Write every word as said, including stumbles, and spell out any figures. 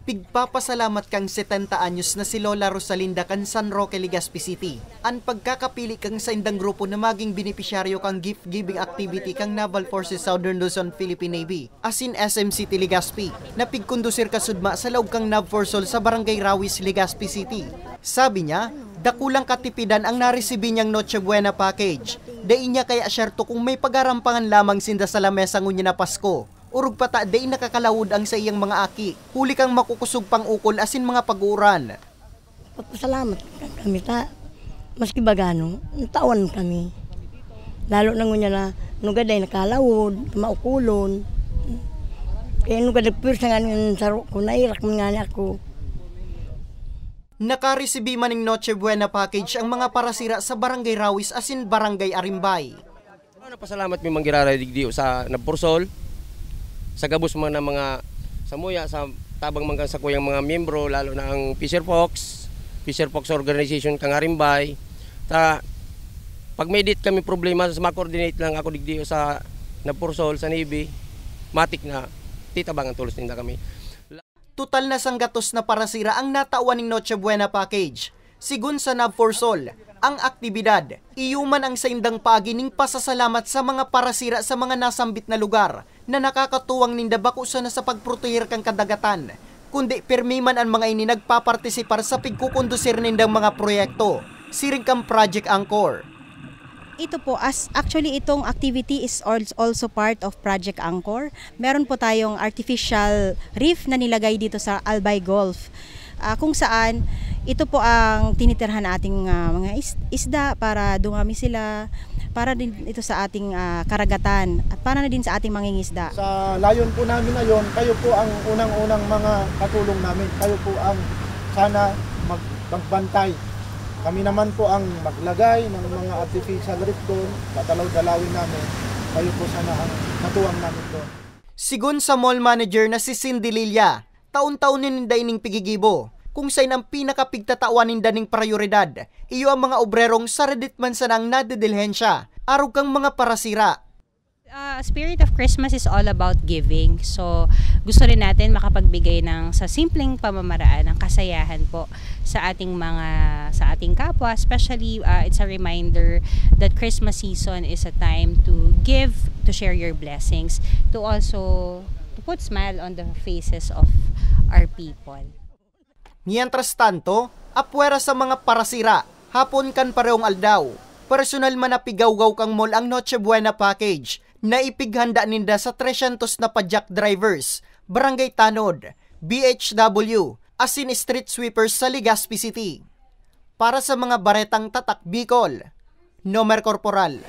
Pigpapasalamat kan setenta anyos na si Lola Rosalinda kan San Roque, Legazpi City, an pagkakapili kan saindang grupo na magin benepisyaryo kan gift-giving activity kan Naval Forces Southern Luzon Philippine Navy asin S M C T Legazpi na pigkondusir kasudma sa laog kan NAVFORSOL sa Barangay Rawis, Legazpi City. Sabi niya, dakulang katipidan ang naresibi niyang Noche Buena package. Dai niya kaya syerto kung may pagarampangan lamang sinda sa lamesa ngunyan na Pasko. Orog pa ta dai nakakalawod ang saiyang mga aki, huli kan makukosog pang ukol asin mga pag-uuran. Magpasalamat kami ta maski bagano, natawan kami. Lalo na ngunyan na nugad ay nakalawod, maukulon. Kaya nugad nagpwersa nga nin saro ko, nairak man nga ako. Nakaresibi man ning Noche Buena package ang mga parasira sa Barangay Rawis asin Barangay Arimbay. Napasalamat mi manggiraray digdi sa NAVFORSOL, sa gabos man na mga samuya, sa tabang man kan sakuyang mga miyembro, lalo na ang Fisher Fox, Fisher Fox Organization kan Arimbay. Ta, pag may dit kami problema, sa ma-coordinate lang ako digdi sa NAVFORSOL, sa Navy, matik na titabangan tolos ninda kami. Total na sanggatos na parasira ang natawan ning Noche Buena package. Sigon sa NAVFORSOL, ang aktibidad, iyo man ang saindang paagi ning pasasalamat sa mga parasira sa mga nasambit na lugar na nakakatuwang ninda bako sana sa pagproteher kan kadagatan, kundi pirmi man an mga ini nagpapartisipar sa pigkukondusir nindang mga proyekto, siring kan Project Anchor. Ito po, as, actually, itong activity is als-, also part of Project Anchor. Meron po tayong artificial reef na nilagay dito sa Albay Gulf, ah, kung saan ito po ang tinitirhan nating, ah, mga is-, isda para dumami sila, para din ito sa ating, ah, karagatan at para na din sa ating mangingisda. Sa layon po namin na yon, kayo po ang unang-unang mga katulong namin. Kayo po ang sana mag-, magbantay. Kami naman po ang maglagay ng mga artificial reef doon, dadalaw-dalawin namin. Kayo po sana ang katuwang namin doon. Sigon sa mall manager na si Cindy Lilia, taon-taon na ninda ining pigigibo, kung sain ang pinakapigtatawan ninda ning prayoridad, iyo ang mga obrerong saradit man sana ang nadidilhensya, arog kang mga parasira. Ah, spirit of Christmas is all about giving. So, gusto rin natin makapagbigay ng, sa simpleng pamamaraan, ng kasayahan po sa ating mga, sa ating kapwa. Especially, ah, it's a reminder that Christmas season is a time to give, to share your blessings, to also to put smile on the faces of our people. Mientras tanto, apwera sa mga parasira, hapon kan parehong aldaw, personal man na pigawgaw kan mall ang Noche Buena package na ipighanda ninda sa tresyentos na padyak drivers, barangay tanod, B H W, asin street sweepers sa Legazpi City. Para sa mga baretang Tatak Bicol, Nomer Corporal.